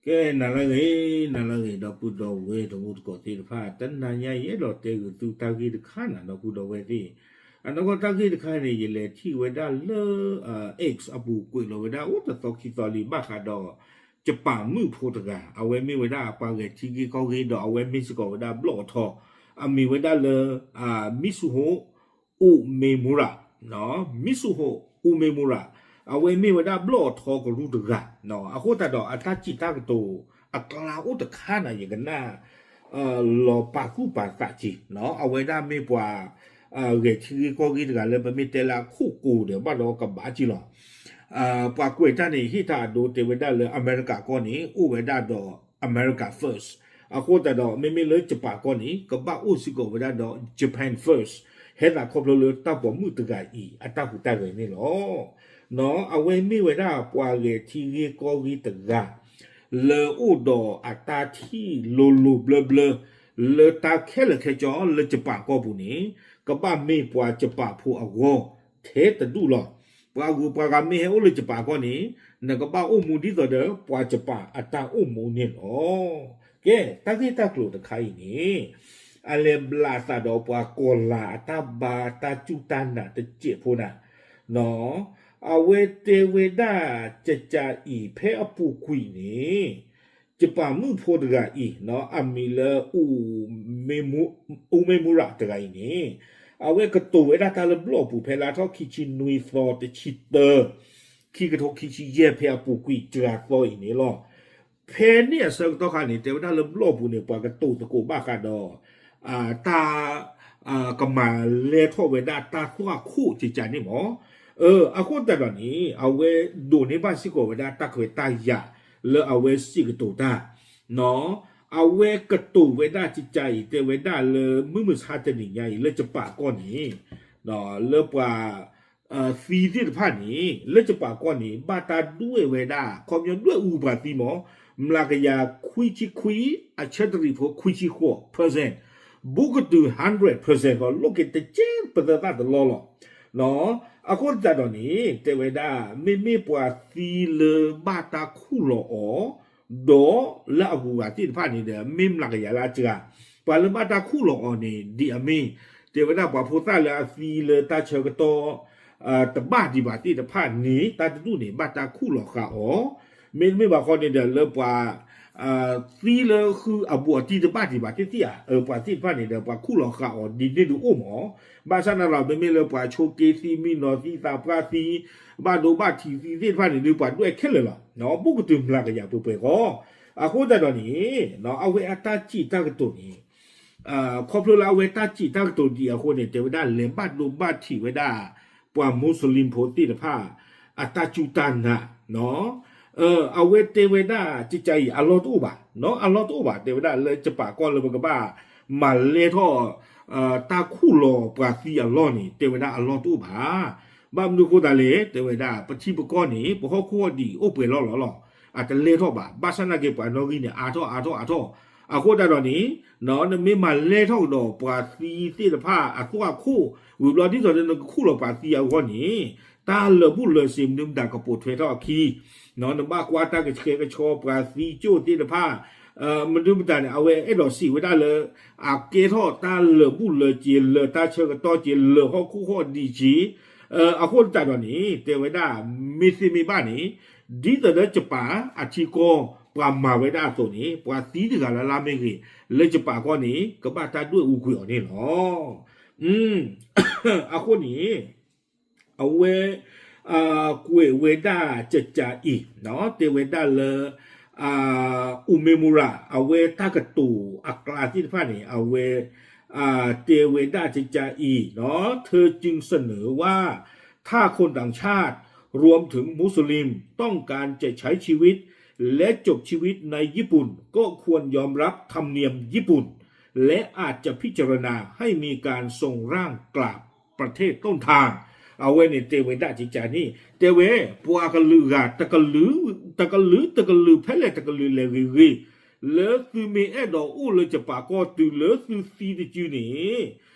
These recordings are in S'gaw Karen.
ကဲ နၤလၢအဂ့ၤ, နၤလၢအဂ့ၤ ဒီပုၢ်ဒီဝဲၢ်တံၤသကိးသ့ၣ်တဖၣ်, တနၤညါယအဲၣ်ဒိးတဲဂုာ်သုတၢ်ဂ့ၢ်တခါနၤ ဒီပုၢ်ဒီဝဲၢ်သ့ၣ်, အနီၢ်ကီၢ်တၢ်ဂ့ၢ်တခါန့ၣ် ယလဲၤထံၣ်ဝဲဒၣ်လၢ X အပူၤကွဲးလီၤဝဲဒၣ်အိၣ်တသီခံသီလံ ဘၣ်ဃးဒီး ယပၣ်မုၣ်ဖိတဂၤ, အဝဲမ့ၢ်ဝဲဒၣ်ပှၤဂဲၤထံဂ့ၢ်ကီၢ်ဂ့ၢ်ဒီး အဝဲမ့ၢ်စ့ၢ်ကီးဝဲဒၣ်ဘျီၣ်အထီ, အမံၤဝဲဒၣ်လၢ Mitsuo Umemura, Mitsuo Umemura, အဝဲမ့ၢ်ဝဲဒၣ်ဘျီၣ်အထီကရူၢ်တဂၤ, အဃိသတးဒီးအတၢ်စံးတၢ်ကတိၤအကျါအိၣ်တခါနၤ ယကနၣ် လီၤပာ်သူၣ်ပာ်သးက့ၤ, အဝဲဒၣ်မ့ၢ်ပှၤ ဂဲၤထံဂ့ၢ်ကီၢ်ဂ့ၢ်တဂၤလၢ ပမ့ၢ်တဲလၢအခိၣ်ကိၤဒီး ဘၣ်ဒီးကဘၣ်က့ၤလီၤ. ပှၤကွဲးတၢ်န့ၣ် ဟ့ၣ်တၢ်အဒိတဲဝဲဒၣ်လၢ အမဲရကၤကီၢ်န့ၣ် အိၣ်ဝဲဒၣ်ဒီး America First, အဃိသတးဒီး မ့မ့ၢ်လၢယပၣ်ကီၢ်န့ၣ် ကဘၣ်အိၣ်စ့ၢ်ကီးဝဲဒၣ်ဒီး Japan First, ဟဲသးခီဖျိလၢတၢ်ပိာ်မုၣ်တဂၤအံၤ အတၢ်ဟူးတၢ်ဂဲၤန့ၣ်လီၤ. အဝဲမ့ၢ်ဝဲဒၣ်ပှၤဂဲၤထံဂ့ၢ်ကီၢ်ဂ့ၢ်တဂၤ လၢအိၣ်ဒီးအတၢ်ထံၣ်လိၤလိၤဘျၢဘျၢ လၢတၢ်ခဲလၢာ်ခဲဆ့လၢယပၣ်ကီၢ်ပူၤန့ၣ် ကဘၣ်မ့ၢ်ပှၤယပၣ်ဖိအဂီၢ်ထဲတဒူၣ်လီၤ. ပှၤဂုၤပှၤဂၤမ့ၢ်ဟဲအိၣ်လၢယပၣ်ကီၢ်န့ၣ် နကဘၣ်အိၣ်မူဒ်သိးဒီးပှၤယပၣ်အတၢ်အိၣ်မူန့ၣ်လီၤ. ကဲ တၢ်ဂ့ၢ်တၢ်ကျိၤတခါအံၤန့ၣ် အလဲၤဘျးအသးဒီးပှၤကီၤလၤအတၢ်ဘါတၢ်စူၢ်တၢ်နာ်တစဲးဖိနၤ, အဝဲတဲဝဲဒၣ် ကကးအံၤ ဖဲအပူၤကွံာ်န့ၣ် ယပၣ်မုၣ်ဖိတဂၤအံၤ အမံၤလၢ Umemura တဂၤအံၤန့ၣ် အဝဲကတိၤဝဲဒၣ်တၢ်လၢဘျီၣ်ပူၤ ဖဲလါထီၣ်ခံဆံနွံသီတဆံတၢ ခံကထိခံဆံယဲၢ် ဖဲအပူၤကွံာ်စှၤသီအံၤန့ၣ်လီၤ. ဖဲန့ၣ်အဆၢကတီၢ်ခါန့ၣ် တဲဝဲဒၣ်လၢဘျီၣ်ပူၤန့ၣ် ပှၤကတိၤသကိးဘၣ်ဃးဒီး တၢ် ကမၤလဲၢ်ထီၣ်ဝဲဒၣ်တၢ်သွၣ်ခိၣ်ကကးန့ၣ်မး. အဃိသတးဒီးန့ၣ် အဝဲဒိးန့ၢ်ဘၣ်စ့ၢ်ကီးဝဲဒၣ်တၢ်ခွဲးတၢ်ယာ် လၢအဝဲစံးကတိၤတၢ်, အဝဲကတိၤဝဲဒၣ်ကကးအံၤ တဲဝဲဒၣ်လၢမုၢ်မဆါတနံၤညါအံၤ လၢယပၣ်ကီၢ်န့ၣ် လၢပှၤ သံသ့ၣ်တဖၣ်န့ၣ် လၢယပၣ်ကီၢ်န့ၣ် ဘၣ်တၢ်ဒွဲၣ်ဝဲဒၣ် ခီပညီဒွဲၣ်အူပှၤသံမး မျးကယၤခွံဆံခွံ အဆၢတရံးဖိခွံဆံဃိး percent, ဘူးကတုၤ hundred percent ဃီ လိၣ်က့ၤတကဲပသၢသၣ်တလီၢ်လီၤ. အဃိသတးဒီးန့ၣ် တဲဝဲဒၣ် မ့မ့ၢ်ပှၤသံလၢဘၣ်တၢ်ခူၣ်လီၤအီၤ ဒီးလၢအဂုၤအဂၤသ့ၣ်တဖၣ်န့ၣ်ဒီး မ့ၢ်မျးကယၤလၢအစှၤ, ပှၤလၢဘၣ်တၢ်ခူၣ်လီၤအီၤန့ၣ် ဒ်အမ့ၢ် တဲဝဲဒၣ်ပှၤဖိသၣ်လၢအသံလၢတၢ်ဆၢကတီၢ် တဘၣ်ဒံးဘၣ်သ့ၣ်တဖၣ်န့ၣ် တၢ်တဒူၣ်န့ၣ် ဘၣ်တၢ်ခူၣ်လီၤဃာ်အီၤ, မ့တမ့ၢ်ဘၣ်ဃီန့ၣ်ဒီး လၢပှၤ သံလၢဃုအဘူးအတံၢ်တဘၣ်ဒံးဘၣ်သ့ၣ်သ့ၣ်ဧါ, ပှၤသ့ၣ်တဖၣ်န့ၣ်ဒီး ပှၤခူၣ်လီၤဃာ်အီၤဒ်န့ၣ်ဒုးအိၣ်မး, ဘၣ်ဆၣ်န့ၣ်လီၤ မ့မ့ၢ်လၢပှၤဆိးက့သံ မံနီၤသံ သးပှၢ်သံ ဘၣ်ဒိဘၣ်ထံးသံသ့ၣ်တဖၣ်န့ၣ်ဒုး ပှၤဒွဲၣ်ခဲလၢာ်လီၤ. ဘူးကတုၤမျးကယၤပှဲၤပှဲၤဃီ, အဃိသတးဒီးန့ၣ် အဝဲအတၢ်စံးတၢ်ကတိၤန့ၣ် ခီဖျိလၢအဝဲတၢ်စံးတၢ်ကတိၤဒ်အဃိန့ၣ် တဲဝဲဒၣ်လဲၤဘၣ်ဒိဘၣ်ထံးဝဲဒၣ် ပှၤမူးစလ့ၣ်ဖိသ့ၣ်တဖၣ် အတၢ်စူၢ်တၢ်နာ်, အဝဲတဲဝဲဒၣ်ကကးအံၤ အလီၢ်တအိၣ်ဘၣ်, အလီၢ်တအိၣ်ဘၣ် တဲဝဲဒၣ်လၢယပၣ်ကီၢ်လၢပကဘၣ်မၤလဲၢ်ထီၣ် တၢ်ခူၣ်လီၤပှၤသံအလီၢ်န့ၣ် တဲဝဲဒၣ်အလီၢ်တအိၣ်ဘၣ်. ဘၣ်မနုၤအဃိသတးလဲၣ် တဲဝဲဒၣ် ပထံပကီၢ်န့ၣ် ပဟီၣ်ခိၣ်ဟီၣ်ဒံးအိၣ်ပှဲၤလီၢ်လီၤလီၤ, အတလဲၢ်ထီၣ်ဘၣ်. ဘၣ်ဆၣ်နာ်က့ ပှၤနီၣ်ဂံၢ်န့ၣ် အါထီၣ်အါထီၣ်အါထီၣ်, အဃိသတးဒီးန့ၣ် နမ့ၢ်မၤလဲၢ်ထီၣ်ကဒီးပှၤသံသ့ၣ်တဖၣ်အသွၣ်ခိၣ် ဝံၤဘျီဒ်သိးဒီးနကခူၣ်လီၤပှၤသံအဂီၢ်န့ၣ် တၢ်လၢာ်ဘူၣ်လၢာ်စ့ၤ မနုၤမတၤကပိာ်ထွဲထီၣ်အခံ, နဘၣ်ကွၢ်တၢ်ကဆှဲကဆှီပှၤသံကၠိၣ်သ့ၣ်တဖၣ်, မနုၤမတၤန့ၣ် အဝဲအဲၣ်ဒိးစံးဝဲဒၣ်လၢ အကဲထီၣ်တၢ်လၢာ်ဘူၣ်လၢာ်စ့ၤ လၢာ်တၢ်ဆၢကတီၢ်စ့ၤ လၢာ်ဟီၣ်ခိၣ်ဟီၣ်ဒံးစ့ၤ, အဃိသတးဒီးန့ၣ် တဲဝဲဒၣ် မ့ၢ်သ့မ့ၢ်ဘၣ်န့ၣ် ဒ်သိးဒီးယပၣ်အထံကီၢ် ပှၤမၤဝဲဒၣ်အသိးန့ၣ် ပှၤသံတဂၤလၢ်လၢ်မ့ၢ်ဂ့ၤ လၢယပၣ်ကီၢ်န့ၣ် ကဘၣ်တၢ်ဒွဲၣ်အူကွံာ်အီၤန့ၣ်လီၤ. အဃိန့ၣ် အဝဲ ကွဲးဝဲဒၣ်ကကးအံၤ တဲဝဲဒၣ်လၢ Umemura အဝဲတၢ်ကတိၤအကျါသ့ၣ်တဖၣ်န့ၣ် အဝဲ တဲဝဲဒၣ်ကကးအံၤ เธอจึงเสนอว่า ถ้าคนต่างชาติ รวมถึงมุสลิม ต้องการจะใช้ชีวิต และจบชีวิตในญี่ปุ่น ก็ควรยอมรับธรรมเนียมญี่ปุ่น และอาจจะพิจารณาให้มีการส่งร่างกลับประเทศต้นทาง အဝဲန့ၣ်တဲဝဲဒၣ်ကကးန့ၣ် တဲဝဲ ပှၤကလုာ်ဂၤ တကလုာ် တကလုာ် တကလုာ် ဖဲလဲၣ်တကလုာ်လဲၣ်ဂ့ၤဂ့ၤ လၢသုမ့ၢ်အဲၣ်ဒိးအိၣ်လၢယပၣ်ကီၢ်တုၤလၢသုသံတစုန့ၣ်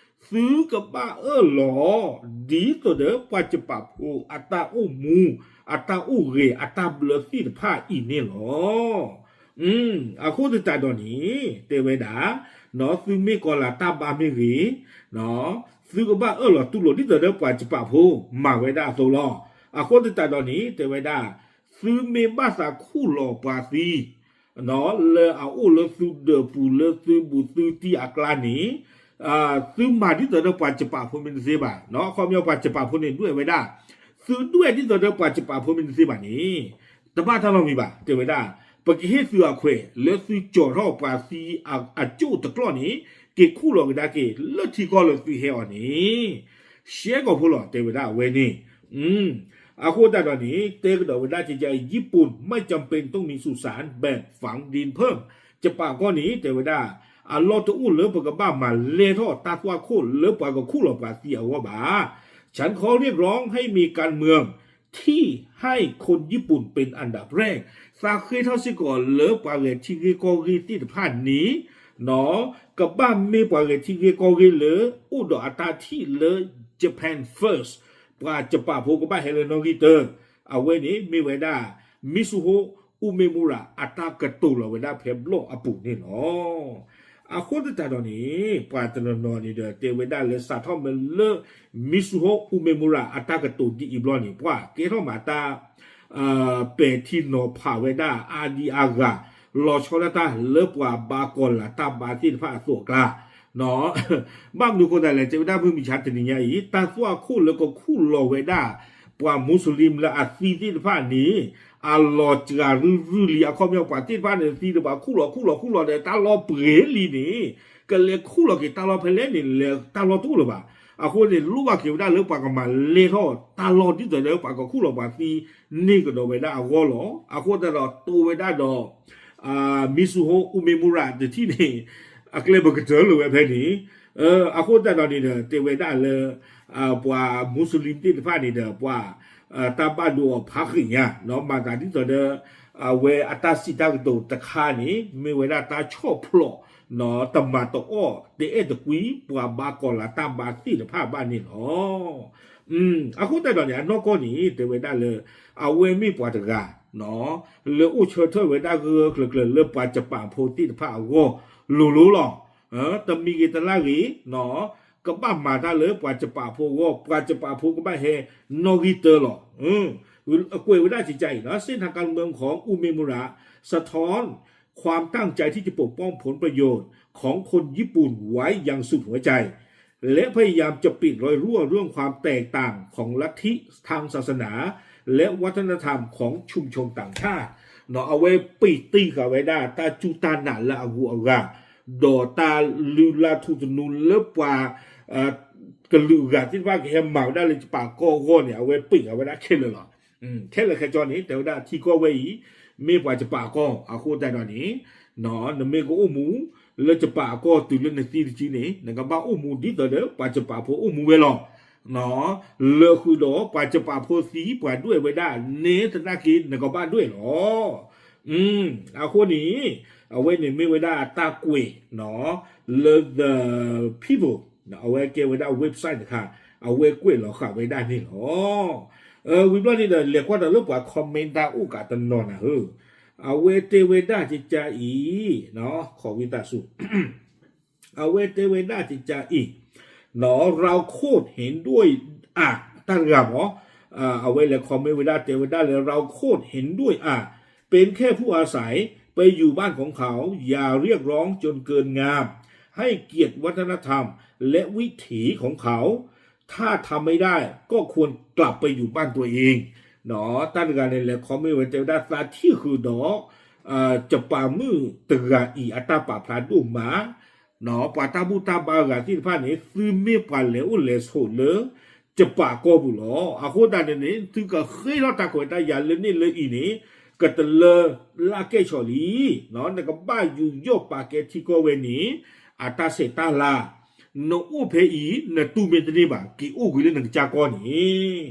သုကဘၣ်အၢၣ်လီၤ ဒ်သိးဒီးပှၤယပၣ်ဖိအတၢ်အိၣ်မူ အတၢ်အိၣ်ဂဲၤ အတၢ်ဘျၢသ့ၣ်တဖၣ်အံၤန့ၣ်လီၤ. အဃိသတးဒီးန့ၣ် တဲဝဲဒၣ်, နီၢ် သုမ့ၢ်ကီၤလၤတၢ်ဘါမ့ၢ်ဂ့ၤ, နီၢ် သုကဘၣ်အၢၣ်လီၤတူၢ်လိာ် ဒ်သိးဒီးပှၤကပာ်ဖိ မၤဝဲဒၣ်အသိးလီၤ. အဃိသတးဒီးန့ၣ် တဲဝဲဒၣ်, သုမ့ၢ်ဘၣ်သးခူၣ်လီၤပှၤသံ နီၢ် လၢအအိၣ်လၢသုဒၢးပူၤ လၢသုဘူးသုတံၢ်အကျါန့ၣ်, သုမၤဒ်သိးဒီးပှၤကပာ်ဖိမ့ၢ်တသ့ဘၣ်, နီၢ် အခီပညီပှၤကပာ်ဖိန့ၣ်ဒွဲၣ်ဝဲဒၣ်, သုဒွဲၣ်ဒ်သိးဒီးပှၤကပာ်ဖိမ့ၢ်တသ့ဘၣ်န့ၣ်, တဘၣ်တၢ်နီတမံၤဘၣ်, တဲဝဲဒၣ်, ပကဟ့ၣ်သုအခွဲးလၢသုကၠီၤထီၣ်ပှၤသံအကၠိၣ်တကျီၢ်န့ၣ်, က့ၤခူၣ်လီၤကဒါက့ၤ လၢထံကီၢ်လၢသုဟဲအီၤန့ၣ် ရှဲကီၢ်ဖိလီၤ တဲဝဲဒၣ်အဝဲန့ၣ်. အဃိသတးဒီးန့ၣ် တဲကဒီးဝဲဒၣ် ကကဲအံၤ ญี่ปุ่นไม่จำเป็นต้องมีสุสานแบบฝังดินเพิ่ม ကပာ်ကီၢ်န့ၣ် တဲဝဲဒၣ် အလီၢ်တအိၣ်လၢ ပကဘၣ်မၤလဲၢ်ထီၣ်တၢ်သွၣ်ခိၣ်လၢပှၤကခူၣ်လီၤပှၤသံအဂီၢ်ဘၣ်. ฉันขอเรียกร้องให้มีการเมืองที่ให้คนญี่ปุ่นเป็นอันดับแรก သးဃ့ထီၣ်စ့ၢ်ကီးလၢပှၤဂဲၤထံဂ့ၢ်ကီၢ်ဂ့ၢ်သ့ၣ်တဖၣ်န့ၣ်, နီၢ် ကဘၣ်မ့ၢ်ပှၤဂဲၤထံဂ့ၢ်ကီၢ်ဂ့ၢ်လၢ အိၣ်ဒီးအတၢ်ထံၣ်လၢ Japan First, ပှၤကပာ်ဖိကဘၣ်ဟဲလၢနီၣ်ဂံၢ်တၢ, အဝဲန့ၣ်မ့ၢ်ဝဲဒၣ် Mitsuo Umemura အတၢ်ကတိၤလီၤဝဲဒၣ်ဖဲဘျီၣ်အပူၤန့ၣ်လီၤ. အဃိသတးဒီးန့ၣ် ပှၤတနီၤနီၤန့ၣ်ဒီး တဲဝဲဒၣ်လၢ စးထီၣ်မ့ၢ်လၢ Mitsuo Umemura အတၢ်ကတိၤဒ်အံၤဘျီန့ၣ် ပှၤကဲထီၣ်မးတၢ် ပဲာ်ထံနီၤဖးဝဲဒၣ် အါဒံအါဂၤ လီၤဆီဒၣ်တၢ်လၢပှၤဘါကီၤလၤတၢ်ဘါသ့ၣ်တဖၣ်အသိးအကျါ, ဘၣ်မနုၤအဃိသတးလဲၣ် တဲဝဲဒၣ် မုၢ်မဆါတနံၤညါအံၤ တၢ်သွၣ်ခိၣ်လၢကခူၣ်လီၤဝဲဒၣ် ပှၤမူစလ့ၣ်လၢအသံသ့ၣ်တဖၣ်န့ၣ် အလီၤစှၤရုၢ်ရုၢ်လံ. အခီပညီ ပှၤသ့ၣ်တဖၣ်န့ၣ် သံဒီးပှၤခူၣ်လီၤခူၣ်လီၤခူၣ်လီၤဒီး တၢ်လီၢ်ပှဲၤလံန့ၣ် ကလဲၤခူၣ်လီၤက့ၤတၢ်လီၢ်ဖဲလဲၣ်န့ၣ် လဲၤတၢ်လီၢ်တအိၣ်လၢၤဘၣ်. အဃိန့ၣ် လိၣ်ဘၣ်က့ၤဝဲဒၣ်လၢပှၤကမၤလဲၢ်ထီၣ်တၢ်လီၢ်ဒ်သိးဒီးပှၤကခူၣ်လီၤပှၤသံန့ၣ်ကဒီးဝဲဒၣ်အဂီၢ်လီၤ. အဃိသတးဒီးတိဝဲဒၣ်ဒီး Mitsuo Umemura တထံၣ်န့ၣ် အကျဲပကတၢၢ်လၢၤဝဲဖဲန့ၣ်, အဃိသတးဒီးန့ၣ်ဒီး တဲဝဲဒၣ်လၢ ပှၤမူစလ့ၣ်သ့ၣ်တဖၣ်န့ၣ်ဒီး ပှၤ တၢ်ဘၣ်ဒိအီၤဖးဃံးညါ မၤသးဒ်သိးဒီး အဝဲအတၢ်စံးတၢ်ကတိၤတခါန့ၣ် မ့ၢ်ဝဲဒၣ်တၢ်ဆီၣ်ဖျိး တမၤတအီၣ် တအဲၣ်တကွံ ပှၤဘါကီၤလၤတၢ်ဘါသ့ၣ်တဖၣ်ဘၣ်န့ၣ်လီၤ. အဃိသတးဒီးန့ၣ် အနီၢ်ကီၢ်န့ၣ် တဲဝဲဒၣ်လၢ အဝဲမ့ၢ်ပှၤတဂၤ လၢအိၣ်ဆၢထၢၣ်ဝဲဒၣ်ဂၢၢ်ဂၢၢ်ကျၢၤကျၢၤလၢပှၤကပာ်ဖိသ့ၣ်တဖၣ်အဂီၢ်လိၤလိၤလီၤ. တမံၤဂ့ၤတလၢ်ဂ့ၤ ကဘၣ်မၤတၢ်လၢပှၤကပာ်ဖိအဂီၢ် ပှၤကပာ်ဖိကဘၣ်ဟဲနီၣ်ဂံၢ်တၢလီၤ. အကွဲးဝဲဒၣ်ကကါအံၤ เส้นทางการเมืองของอุเมมุระ สะท้อนความตั้งใจที่จะปกป้องผลประโยชน์ของคนญี่ปุ่นไว้อย่างสุดหัวใจ และพยายามจะปิดรอยรั่วเรื่องความแตกต่างของลัทธิทางศาสนาและวัฒนธรรมของชุมชนต่างชาติ အဝဲပံးတံၢ်ဃာ်ဝဲဒၣ် တၢ်စူၢ်တၢ်နာ်လၢအဂုၤအဂၤ ဒီးတၢ်လုၢ်လၢ်ထူသနူလၢပှၤ ကလုာ်အဂၤသ့ၣ်တဖၣ်ကဟဲမၤဝဲဒၣ်လၢယပာ်ကီၢ်အဂီၢ်န့ၣ် အဝဲပံးဃာ်ဝဲဒၣ်ခဲလၢာ်လီၤ. ခဲလၢာ်ခဲဆ့န့ၣ် တဲဝဲဒၣ်ထံကီၢ်ဝဲအံၤ မ့ၢ်ပှၤယပာ်ကီၢ်အဃိသတးဒီးန့ၣ် နမ့ၢ်ကအိၣ်မူ လၢယပာ်ကီၢ်တုၤလၢနသံတစုန့ၣ် နကဘၣ်အိၣ်မူဒ်သိးဒီးပှၤယပာ်ဖိအိၣ်မူဝဲလီၤ. လၢဃုာ်ဒီးပှၤယပာ်ဖိသံပှၤဒွဲၣ်ဝဲဒၣ်န့ၣ်သနာ်က့ နကဘၣ်ဒွဲၣ်လီၤ. အဃိန့ၣ် အဝဲန့ၣ်မ့ၢ်ဝဲဒၣ်တၢ်ကွဲး လၢ The People အဝဲကဲဝဲဒၣ် website တခါ အဝဲကွဲးလီၤဃာ်ဝဲဒၣ်န့ၣ်လီၤ. ဝံၤဘျီန့ၣ်ဒီး လဲၤကွၢ်ဒီးလၢပှၤ comment တၢ်အိၣ်ကးတနီၤနၤဧၢ, အဝဲတဲဝဲဒၣ်ကကါအံၤ ခီဝံသးစူၤ အဝဲတဲဝဲဒၣ်ကကါအံၤ เราโคตรเห็นด้วยอ่ะ တၢ်တဂၤမး အဝဲလဲၤ comment ဝဲဒၣ်တဲဝဲဒၣ်လၢ เราโคตรเห็นด้วยอ่ะ เป็นแค่ผู้อาศัยไปอยู่บ้านของเขา อย่าเรียกร้องจนเกินงาม ให้เกียรติวัฒนธรรมและวิถีของเขา ถ้าทำไม่ได้ก็ควรกลับไปอยู่บ้านตัวเอง တၢ်တဂၤန့ၣ်လဲၤ comment ဝဲတဲဝဲဒၣ် သးထံၣ်ဃုာ်ဒီး ယပာ်မုၣ်တဂၤအံၤအတၢ်ပာ်ဖျါဒိၣ်မး ပှၤတၢ်ဘူၣ်တၢ်ဘါဂၤသ့ၣ်တဖၣ်န့ၣ် သုမ့ၢ်ပှၤလဲၤအိၣ်လဲၤဆိးလၢ ယပာ်ကီၢ်ပူၤလီၤ. အဃိသတးန့ၣ်န့ၣ် သုကဃ့ထီၣ်တၢ်ခွဲးတၢ်ယာ်လၢန့ၣ်လၢအံၤန့ၣ် ကတလၢလၢ်ကဲၣ်ဆိးလံ. နကဘၣ်ယူးယီၣ်ပာ်ကဲထံကီၢ်ဝဲန့ၣ် အတၢ်ဆဲးတၢ်လၤ နအိၣ်ဖဲအံၤ နတူၢ်မ့ၢ်တန့ၢ်ဘၣ် က့ၤအိၣ်ကွံာ်လၢနကစၢ်ကီၢ်န့ၣ်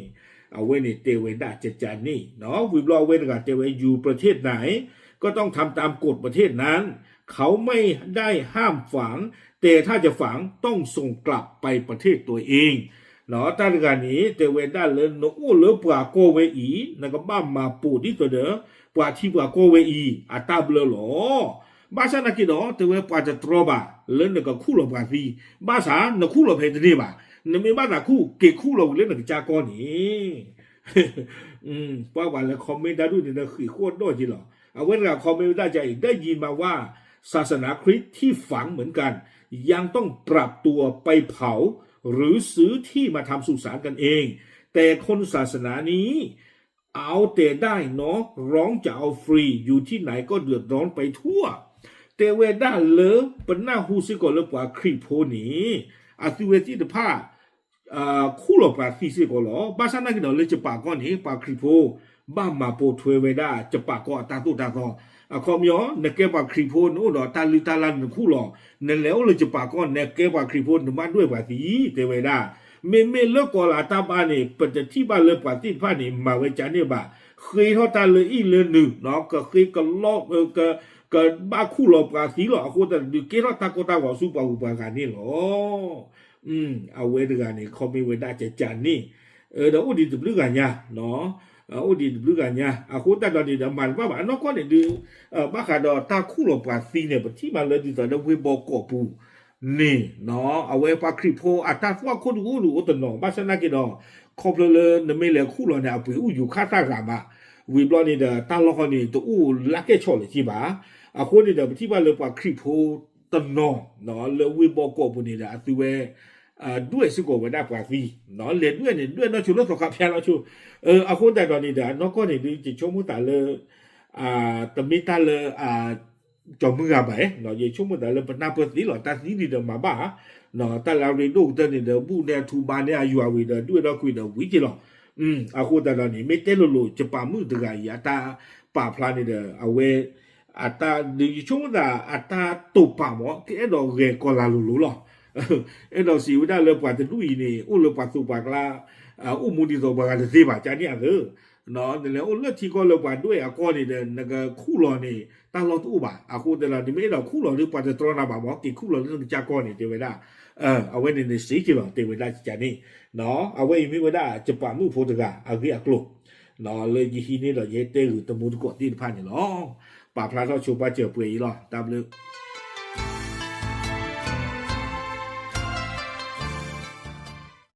အဝဲန့ၣ်တဲဝဲဒၣ်ကကါန့ၣ် ဝံၤဘျီအဝဲတဂၤတဲဝဲ อยู่ประเทศไหนก็ต้องทำตามกฎประเทศนั้น เขาไม่ได้ห้ามฝัง แต่ถ้าจะฝังต้องส่งกลับไปประเทศตัวเอง တၢ်တဂၤန့ၣ် တဲဝဲဒၣ်လၢနအိၣ်လၢပှၤကီၢ်ဝဲအံၤ နကဘၣ်မၤပိာ်ဒ်သိးဒီး ပှၤထံပှၤကီၢ်ဝဲအံၤ အတၢ်ဘျၢလီၤ. ဘၣ်ဆၣ်သနာ်က့ဒီး တဲဝဲပှၤတတြီဘၣ် လၢနကခူၣ်လီၤပှၤသံ, ဘၣ်ဆၣ်နခူၣ်လီၤဖဲတန့ၢ်ဘၣ်, နမ့ၢ်ဘၣ်သးခူၣ် က့ၤခူၣ်လီၤဝံၤလၢနကစၢ်ကီၢ်န့ၣ် ပှၤပှၤလၢ comment တၢ်ဒူၣ်န့ၣ်ဒီး ဃံးဃီၣ်ဒီၣ်က့ၤလီၤ. အဝဲတဂၤ comment ဝဲဒၣ်ကါအံၤ ได้ยินมาว่าศาสนาคริสต์ที่ฝังเหมือนกัน ยังต้องปรับตัวไปเผา หรือซื้อที่มาทำสุสานกันเอง แต่คนศาสนานี้เอาแต่ได้เนาะ ร้องจะเอาฟรี อยู่ที่ไหนก็เดือดร้อนไปทั่ว တဲဝဲဒၣ်လၢ ပနၢ်ဟူစ့ၢ်ကီးလၢပှၤခရံာ်ဖိန့ၣ် အသုဝဲသ့ၣ်တဖၣ် ခူၣ်လီၤပှၤသံစ့ၢ်ကီးလီၤ. ဘၣ်ဆၣ်သနာ်က့ဒီး လၢယပာ်ကီၢ်န့ၣ် ပှၤခရံာ်ဖိ ဘၣ်မၤပိာ်ထွဲဝဲဒၣ် ယပာ်ကီၢ်အတၢ်သိၣ်တၢ်သီ. အခီပညီ နကဲပှၤခရံာ်ဖိ နအိၣ်ဒီးတၢ်လုၢ်တၢ်လၢ် နခူၣ်လီၤ, နလဲၤအိၣ်လၢယပာ်ကီၢ် နကဲပှၤခရံာ်ဖိ နမၤဒွဲၣ်ပှၤသံ တဲဝဲဒၣ်. မ့မ့ၢ်လၢကီၤလၤတၢ်ဘါန့ၣ် ပတထံၣ်ဘၣ်လၢပှၤသ့ၣ်တဖၣ်န့ၣ် မၤဝဲကန့ၣ်ဘၣ်, ဃ့ထီၣ်တၢ်လၢအံၣ်လၢနုာ် ကဃ့ကလီၢ် ကဘၣ်ခူၣ်လီၤပှၤသံလီၤ. အဃိသတးဒီး ဒုးကဲထီၣ်တၢ်ကီတၢ်ခဲဆူပှၤဂုၤပှၤဂၤန့ၣ်လီၤ. အဝဲတဂၤန့ၣ် comment ဝဲဒၣ်ကကန့ၣ်, ဒီးအိၣ်ဒံးတဘျုးဂၤညါ, အိၣ်ဒံးတဘျုးဂၤညါ, အဃိသတးဒီးန့ၣ်ဒီး မၤတဘၣ်ဘၣ် အနီၢ်ကီၢ်န့ၣ်ဒုး, ဘၣ်ဃးဒီးတၢ်ခူၣ်လီၤပှၤသံန့ၣ် ပထံၣ်ဘၣ်လၢဒ်သိးလၢဝ့ၢ်ဘီကီးပူၤန့ၣ်, အဝဲပှၤခရံာ်ဖိအတၢ်သွၣ်ခိၣ်တအိၣ်ဒုးအိၣ်တနီၤ, ဘၣ်ဆၣ်သနာ်က့ဒီး ခီဖျိလၢနမ့ၢ်လဲၤခူၣ်လီၤန့ၣ် အပှ့ၤအိၣ်ယူၤခါသၣ်ဂၤမး, ဝံၤဘျီန့ၣ်ဒီး တၢ်လီၢ်ဃီန့ၣ် တအိၣ်လၢကဲၣ်ဆိးလၢၤက့ဘၣ်. အဃိန့ၣ်ဒီး ပထံၣ်ဘၣ်လၢပှၤခရံာ်ဖိတနီၤ လၢဝ့ၢ်ဘီကီးပူၤန့ၣ်ဒီး အသုဝဲ ဒွဲၣ်စ့ၢ်ကီးဝဲဒၣ်ပှၤသံ, လဲၤဒွဲၣ်န့ၣ် ဒွဲၣ်နီၢ်ဆိလၢသီခါဖၠါနီၢ်ဆိ, အဃိသတးဒီးန့ၣ်ဒီး အနီၢ်ကီၢ်န့ၣ်ဒုး ယဆိကမိၣ်သးလၢ တမ့ၢ်တၢ်လၢ ကၠီၤမုၢ်ဂၤဘၣ်, ယဆိကမိၣ်သးလၢပနၢ်ပၢၢ်သ့လီၤ, တၢ်သံန့ၣ်ဒီးမၤဘၣ်, တၢ်လၢအရ့ဒိၣ်ကတၢၢ်န့ၣ်ဒီး ဘူၣ်န့ၢ်အထူဘါန့ၢ်အယွၤဝံၤဒီး ဒွဲၣ်ဒီးကွံာ်ဒီးဝံၤက့ၤလီၤ. အဃိသတးဒီးန့ၣ် မ့ၢ်တဲလိၤလိၤ ယပာ်မုၣ်တဂၤအံၤ အတၢ်ပာ်ဖျါန့ၣ်ဒီး အဝဲ အတၢ်ဒုး ယဆိကမိၣ်သး အတၢ်တိာ်ပာ်မး ကအဲၣ်ဒိးဂဲၤကီၤလၤလိၤလိၤလီၤ. အဲၣ်ဒိးစံးဝဲဒၣ်လၢပှၤတဒူၣ်အံၤန့ၣ် အိၣ်လၢပှၤသူၣ်ပှၤကျါ အိၣ်မူဒ်သိးပှၤဂၤတသ့ဘၣ် ကန့ၣ်အသၢ, နလဲၤအိၣ်လၢထံကီၢ်လၢပှၤဒွဲၣ်အကီၢ်န့ၣ်ဒီး နကခူၣ်လီၤန့ၣ် တၢ်လီၢ်တအိၣ်ဘၣ်. အဃိသတးဒီး နမ့ၢ်အဲၣ်ဒိးခူၣ်လီၤဒီး ပှၤတတြီနၤဘၣ်မး က့ၤခူၣ်လီၤလၢနကစၢ်ကီၢ်န့ၣ် တဲဝဲဒၣ်. အဝဲန့ၣ်န့ၣ်စ့က့ၤလီၤ တဲဝဲဒၣ်ကန့ၣ်, အဝဲအံၤမ့ၢ်ဝဲဒၣ် ယပာ်မုၣ်ဖိတဂၤ အဂ့ၢ်အကျိၤ လၢယဟံးန့ၢ်ဒီးယဟဲတဲဂုာ်တမူတကိးသ့ၣ်တဖၣ်န့ၣ်လီၤ. ပာ်ဖျါထီၣ်ဆိပာ်စၢၤပှဲၤအံၤလီၤ. တၢ်ဘျုး